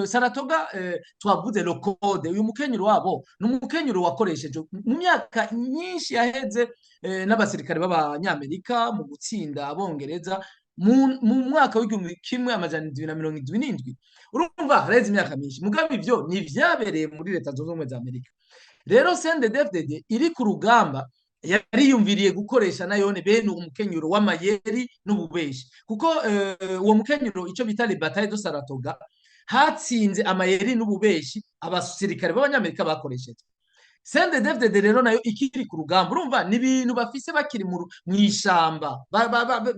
Saratoga, twavuze le code, uyu mukenyero wabo ni umukenyero wakoresheje mu myaka myinshi yaheze n'abasirikare b'Abanyamerika mu gutsinda Abongereza mu mwaka w'1777. Urumva haraheze imyaka myinshi, mugabo ivyo ni ivyabereye muri Leta Zunze Ubumwe za Amerika. Rero CNDD-FDD iri ku rugamba yariyumviriye gukoresha nayone bene uwo mukenyero w'amayeri n'ububeshi, kuko uwo mukenyero, icyo bita les batailles de Saratoga, hatsinze amayeri n'ububeshi abasirikare b'Abanyamerika bakoresheje. CNDD-FDD rero nayo ikiri ku rugamba, urumva ni ibintu bafise bakiri mu ishamba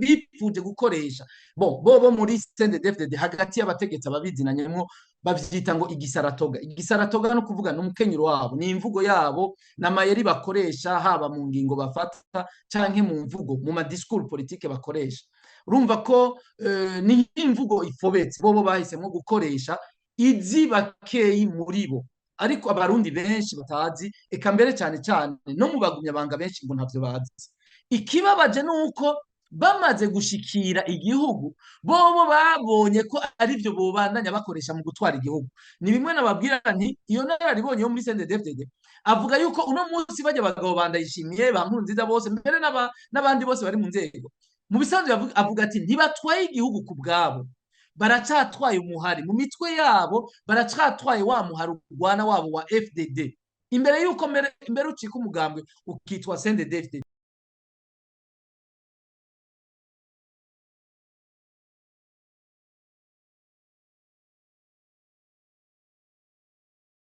bipfuje gukoresha. Bon, bo muri CNDD-FDD hagati y'abategetsi ababizinanyemwo bavyita ngo igisaratoga. Igisaratoga no kuvuga ni umukenyero wabo, ni imvugo yabo n'amayeri bakoresha, haba mu ngingo bafata canke mu mvugo, mu ma discours politique bakoresha. Urumva ko ni imvugo ifobetse bobo bahisemwo gukoresha, izi bakeyi muri bo, ariko Abarundi benshi batazi, eka mbere cyane cyane no mu bagumyabanga benshi ngo ntavyo bazi. Ikibabaje ni uko bamaze gushikira igihugu, bobo babonye ko arivyo bobandanya bakoresha mu gutwara igihugu. Ni bimwe nababwira nti iyo nararibonye yo muri CNDD-FDD avuga yuko uno munsi bajya abagabo bandayishimiye, ba Nkurunziza bose mbere, n'abandi bose bari mu nzego, mu bisanzwe avuga ati ntibatwaye igihugu ku bwabo, baracatwaye umuhari mu mitwe yabo, baracatwaye wa muhari urwana wabo wa FDD imbere yuko mbere ucika umugambwe ukitwa CNDD-FDD.